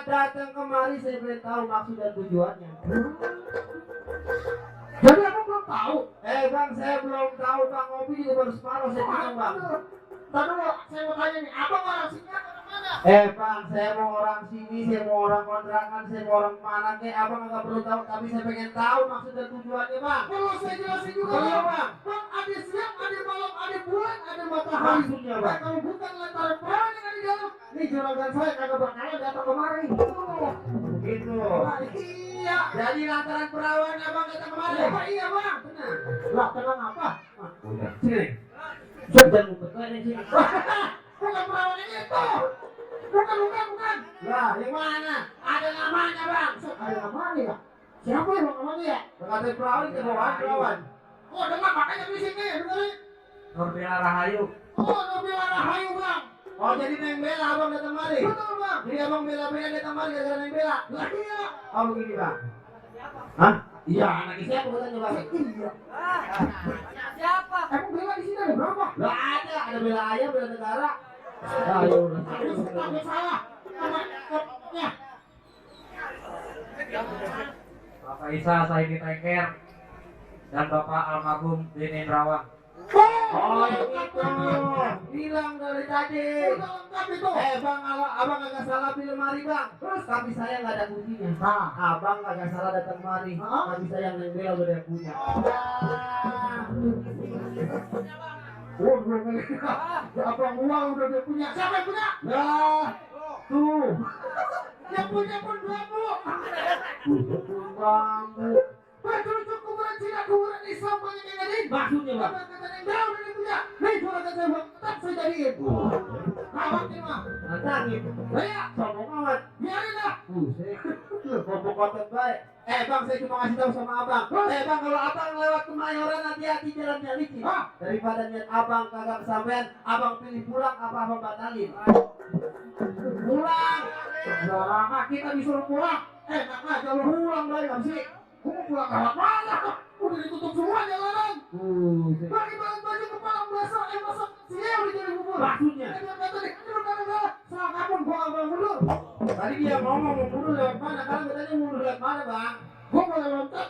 Datang kemari saya belum tahu maksud dan tujuannya. Jadi aku belum tahu. Bang, saya belum tahu bang, ngopi juga baru separuh saya bilang bang. Tadi saya mau tanya nih, abang orang sini atau kemana? Bang, saya mau orang sini, saya mau orang kontrakan, saya mau orang mana kek, abang nggak perlu tahu, tapi saya pengen tahu maksud dan tujuannya bang. Perlu saya jelasin juga Iya, bang. bang. Bang, ada siang, ada malam, ada bulan, ada matahari. Maksudnya, Bang? Nah, kalau bukan lantaran perawan yang ada di dalam, nih juragan saya kagak bakalan datang kemari. Begitu. Nah, iya. Jadi lantaran perawan abang datang kemari. Iya bang. Benar. Lah, tenang apa? Udah. Sini. Jangan betul ini sini. Bukan perawan ini itu. Bukan. Lah, yang mana? Ada namanya bang. Ada namanya ya? Siapa yang namanya ya? Kata perawan ke bawah perawan. Oh, dengar makanya di sini, dengerin. Norbela Rahayu. Oh, Nobila Rahayu bang. Oh, jadi Neng Bela abang datang kemari. Betul bang. Jadi abang bela-bela datang kemari gara-gara Neng Bela. Lah iya. Oh begini bang. Hah? Iya, anak siapa katanya bang? Iya. Siapa? Emang Bella di sini ada berapa? Lah ada bela ayam, bela negara. Ayo, takut salah. Ya. Bapak Isa Saidi Tengker dan Bapak Almarhum Dini Rawang. Oh yang itu. Bilang dari tadi. Udah lengkap itu. Bang, abang agak salah pilih mari bang. Terus tapi saya nggak ada kuncinya. Nah. Abang agak salah datang mari. Tapi saya yang Neng Bela udah punya. Oh, abang uang udah dia punya. Siapa yang punya? Nah, tuh. Yang punya pun dua bu. Bambu. Betul kuburan Cina, kuburan Islam banyak yang ngadain. Maksudnya bang. Abang kata Neng Bella udah dia punya. Nih juragan saya bang, tetap saya jadiin. Abangnya mah. Nantangin. Iya. Sombong amat. Biarin lah. Buset. Kelompok kotor baik. Bang, saya cuma ngasih tahu sama abang. Bang, kalau abang lewat Kemayoran hati-hati jalannya licin. Daripada niat abang kagak kesampean, abang pilih pulang apa abang batalin? Pulang. Lama kita disuruh pulang. Enak aja lu pulang dari sih. Gua pulang lewat mana? Udah ditutup semua jalanan. Buset. Bagi baju kepala basah, masa sial di jadi bubur. Maksudnya? Dia kata nih, ini gara-gara salah kapan gua abang mundur. Tadi dia ngomong mau mundur lewat mana? Kalau katanya mundur lewat mana bang? Gua boleh loncat.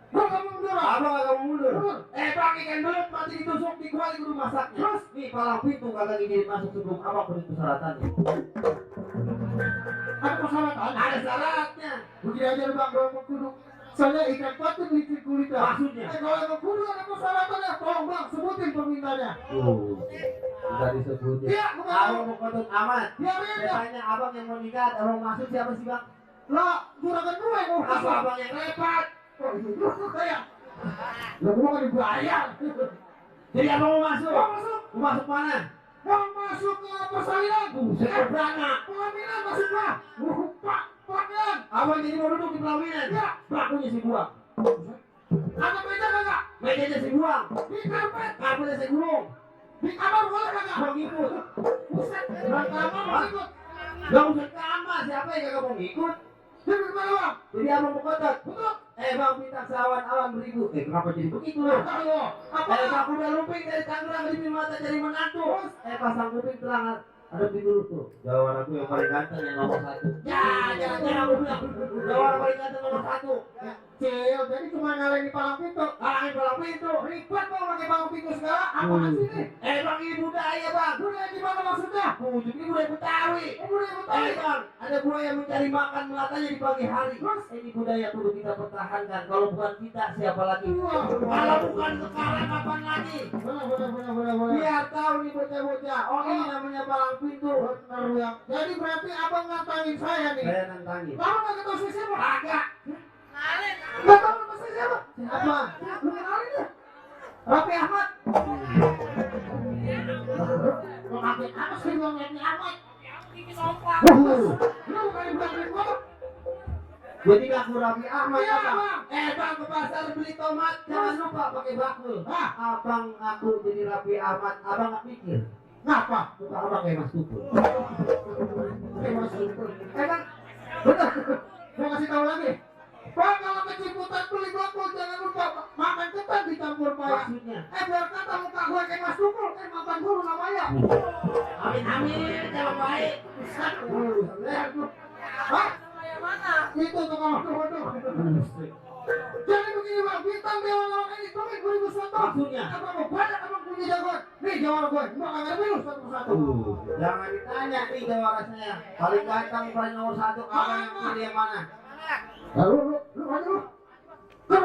Gua gak mau mundur. Abang agak mau mundur. Mundur. Bang, ikan belut mati ditusuk di kuali kudu masaknya. Terus nih palang pintu kagak izin masuk sebelum abang penuh persyaratannya. Ada persyaratan? Ada syaratnya. Begini aja lu bang, gua mau kudu. Saya ikan patin licin kulitnya. Maksudnya? Kalau emang kudu ada persyaratannya, tolong bang sebutin permintaannya. Udah disebutin. Iya, Abang mau kotor amat. Biarin Saya ya. tanya abang yang mau nikah, abang masuk siapa sih bang? Lah, juragan gue yang mau Apa abang yang repot? Oh, itu kayak. Lah gua kan dibayar. Jadi abang mau masuk? Mau masuk. Mau masuk mana? Mau masuk ke persalinan. Buset, beranak. Pelaminan masuk gua. Pak, pelaminan. Abang jadi mau duduk di pelaminan? Ya. Bakunya si buang. Ada meja kagak? Mejanya si buang. Di karpet. Karpetnya si gulung. Di kamar boleh kagak? Buang ikut. Buset, di kamar mau ikut. Gak usah kamar, siapa yang gak mau ngikut? Jadi gimana bang? Jadi abang mau kotot. Betul. Bang bintang sawan awan beribu. Kenapa jadi begitu loh? Halo. Apa? Bang udah lumping dari Tangerang di mata cari menantu. Pasang kuping terang. Ada dulu tuh. Jawaban aku yang paling ganteng yang nomor 1. Ya, jangan aku bilang. Jawaban paling ganteng nomor 1. Cil, jadi cuma ngalahin di palang pintu. Kalangin palang pintu. Ribet bang pakai palang pintu segala. Apaan sih ini? Bang ini budaya bang. Budaya gimana maksudnya? Bujuk ini budaya Betawi. Budaya Betawi. Bang, ada buaya mencari makan melatanya di pagi hari. Terus? Ini budaya kudu kita pertahankan. Kalau bukan kita siapa lagi? Wah. Kalau bukan sekarang kapan lagi? Benar. Biar tahu nih bocah-bocah. Oh ini namanya palang pintu. Benar ya. Jadi berarti abang nantangin saya nih. Saya nantangin. Kamu nggak tahu saya siapa? Agak. Nggak tahu nama saya siapa? Siapa? Lu kenalin ya? Raffi Ahmad. Lu ngapain apa sih lu Raffi Ahmad? Wuh. Lu bukan yang gua. Jadi ngaku Raffi Ahmad Iya, apa? Bang. Bang ke pasar beli tomat. Jangan lupa pakai bakul. Abang ngaku jadi Raffi Ahmad. Abang nggak pikir. Ngapa? Muka abang kayak Mas Tukul. Kayak Mas Tukul. Bang. Benar. Gua kasih tahu lagi. Bang, kalau ke Ciputat beli bakul jangan lupa makan ketan dicampur paya. Maksudnya. Biar kata muka gue kayak Mas Tukul, kayak makan guru namanya. Amin. Jangan baik. Lihat lu. Hah? Itu tukang waduh. Jadi begini bang, bintang dewa lawan ini tahun 2001. Maksudnya? Abang mau banyak abang punya jagoan. Nih jawara gue, mbak nggak ngerti lu satu persatu. Jangan ditanya nih jawara saya. Paling ganteng, paling nomor 1. Abang yang pilih yang mana? Lu aja lu. Kur.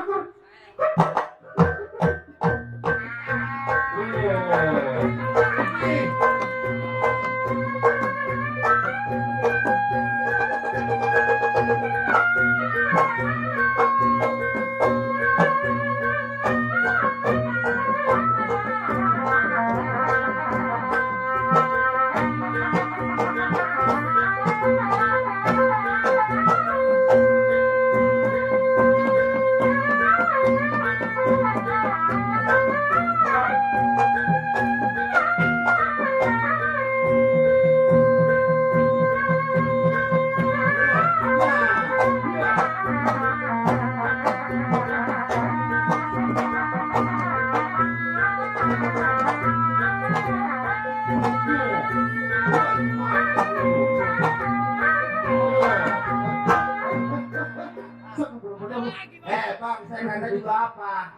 Bang, saya kata juga apa?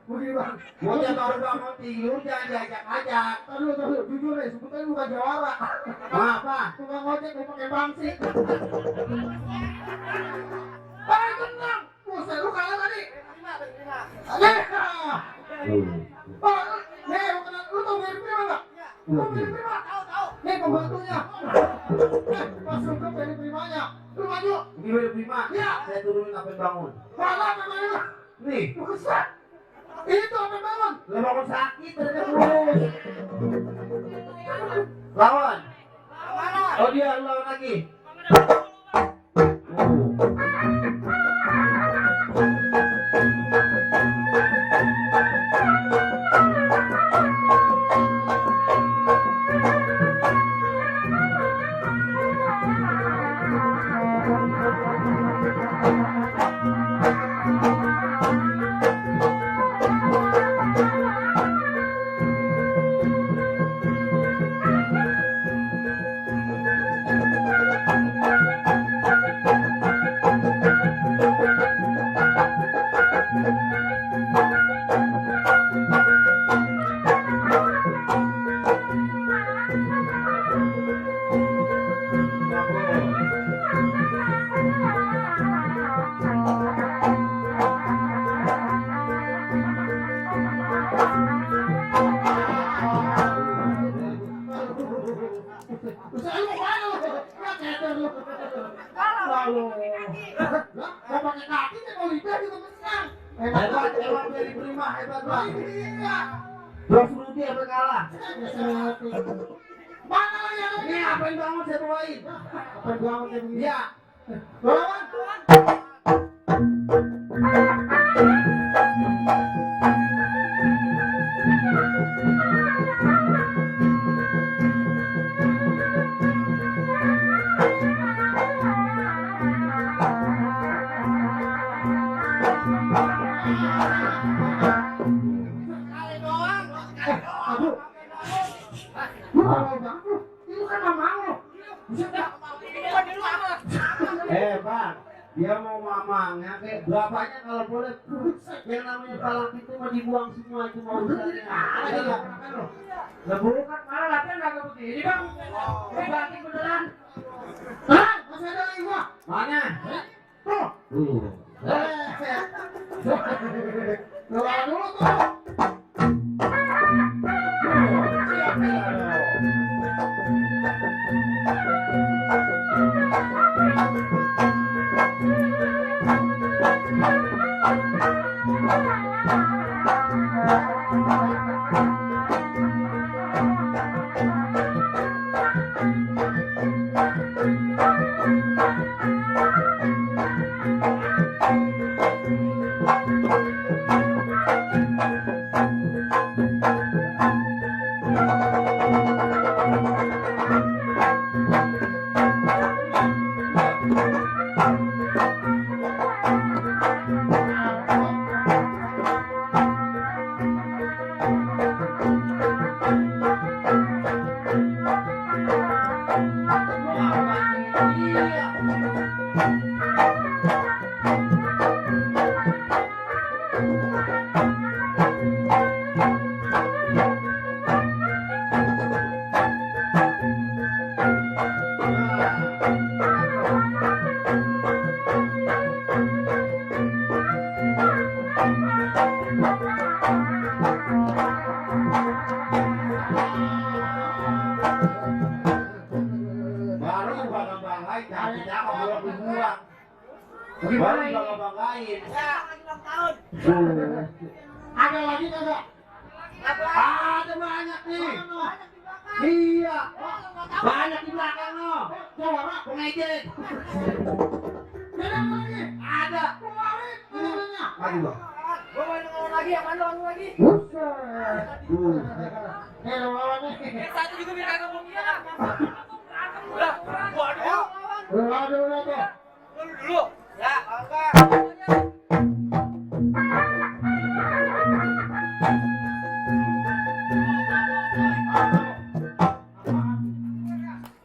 Begini bang. Bocah baru bangun tidur jangan diajak-ajak. Tahu, jujur deh, sebetulnya bukan jawara. Apa? Tukang ojek mau pakai bangsi. Tenang. Buset, lu kalah tadi. Lu tau Mary Prima nggak? Tau Mary Prima? Nih pembantunya. Masuk ke Mary Primanya. Lu maju. Ini udah prima. Iya. Saya turunin apa yang bangun. Malah namanya. Nih, Buset. Itu apa yang bangun? lu bangun sakit ternyata kurus. Lawan. Oh dia lawan lagi. Saya mau mana lu? Nggak keder lu. Lalu. Lah, mau pakai kaki kan kalau lidah juga menang. Hebat dari prima, hebat bang. Iya. Bos Rudi apa kalah? Mana lagi yang Ini apa yang bangun saya bawain? Apa yang bangun kayak begini? Iya. Lawan. Bang, dia mau mamangnya kayak bapaknya kalau boleh yang namanya palang itu mau dibuang semua itu mau usahanya. Ada nggak? Lah bukan, malah latihan kagak begini bang. Bangkit beneran. Hah? Masih ada lagi gua? Mana? Tuh. Keluar dulu tuh. Baru bangga-banggain, jangan apa boleh dibuang. Gimana ini? Baru bangga-banggain. Ada lagi kagak? Ada banyak nih. Iya. Banyak di belakang lo. Coba Pak. Pengejek. Ada lagi. Ada. Keluarin keluarinnya. Lagi bang. Gua main ngomong lagi, yang mana lu lagi? Buset. Nih lawan nih. Satu juga biar kagak bunyi ya. Udah, gua dulu. Udah tuh. Lu dulu. Ya, enggak.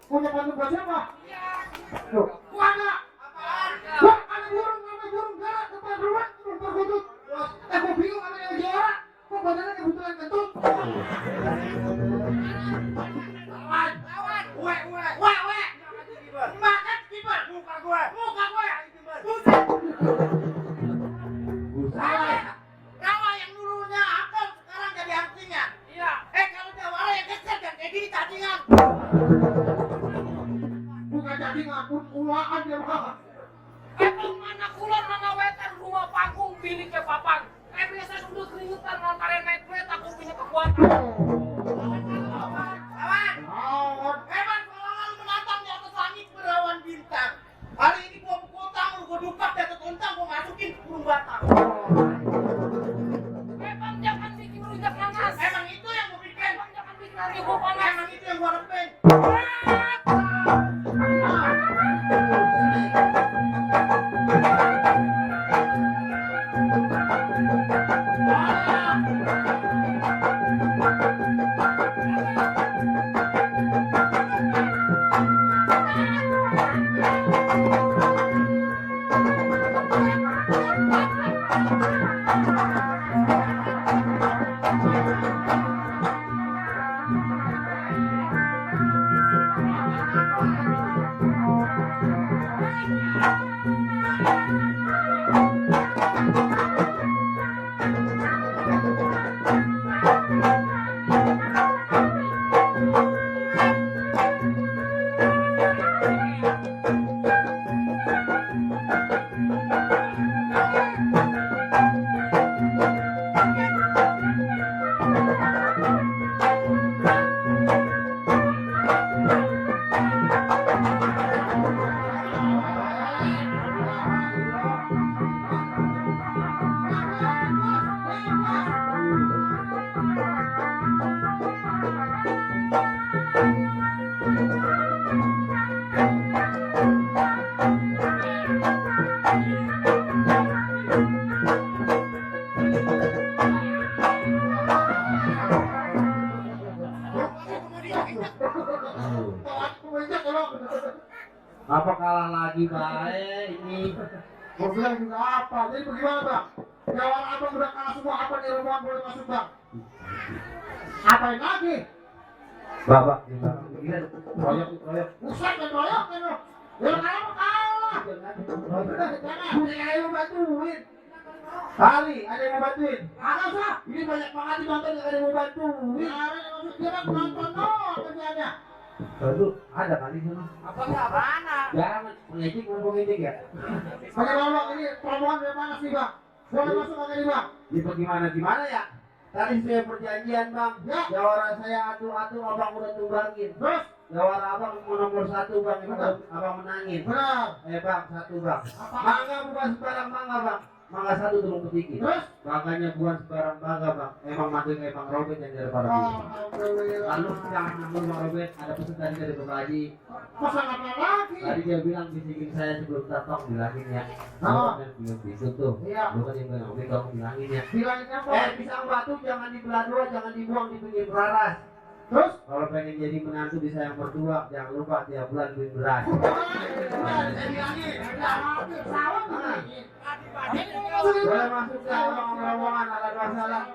Punya pantun buat siapa? Tuh. Gua ada. Apaan? Wah, ada burung galak depan rumah, burung perkutut. Gua bingung sama yang juara. Kok badannya kebetulan kentut? Lawan. Ue. Makan kiper. Muka gue. Buset. Salah. Rawa yang dulunya akal sekarang jadi artinya. Iya. Kalau jawara yang geser dan kayak gini cacingan. Bukan cacingan, ulaan dia mah. Emang mana kulon mana wetan rumah panggung biliknya papang. Biasa sudut keringetan ngantarin naik duit aku punya kekuatan. Lawan. Lawan. Hebat kalau lu menantang di atas langit berawan bintang. Hari ini gua pukul tang, gua dupak di atas untang, gua masukin burung batang. Emang jangan bikin rujak nanas. Emang itu yang gua bikin. Emang jangan bikin nanti gua panas. Emang itu yang gua repeng. Apa kalah lagi baik ini? Gue bilang juga apa? Jadi bagaimana bang? Jawara abang udah kalah semua, apa nih rombongan boleh masuk bang? Apain lagi? Bapak, gila, royok. Buset dan royok kan lo. Yang kalah. Jangan, kayak mau bantuin. Kali, ada yang mau bantuin. Agak usah. Ini banyak banget yang nonton yang ada yang mau bantuin. Biarin yang masuk dia kan penonton doang kerjanya. Lalu ada kali sana. Abangnya mana? Jangan mengejek mau mengejek ya. Bagaimana bang? Ini rombongan dari mana sih bang? Boleh masuk kagak nih bang? Ini bagaimana ya? Tadi saya perjanjian bang. Ya. Jawara saya atu-atu abang udah tumbangin. Terus? Jawara abang nomor 1 bang, abang menangin. Benar. Bang, 1 bang. Mangga bukan sembarang mangga bang. Mangga 1 turun sedikit. Terus? Makanya bukan sembarang mangga bang. Emang mati kayak Bang Robert yang daripada dia. Alhamdulillah. Lalu jangan nanggung Bang Robert. Ada pesan tadi dari Bapak Haji. Pesan apa lagi? Tadi dia bilang bisikin saya sebelum datang bilangin ya. Oh. Belum gitu tuh. Iya. Lu kan yang bilang Robert kamu bilangin ya. Bilangin apa? Pisang batu jangan dibelah dua, jangan dibuang di pinggir pelaras. Terus? Kalau pengen jadi menantu disayang berdua, jangan lupa tiap bulan duit beras. Saya bilangin. Sawah bilangin. Boleh masuk ke ruang rombongan ala dua salam.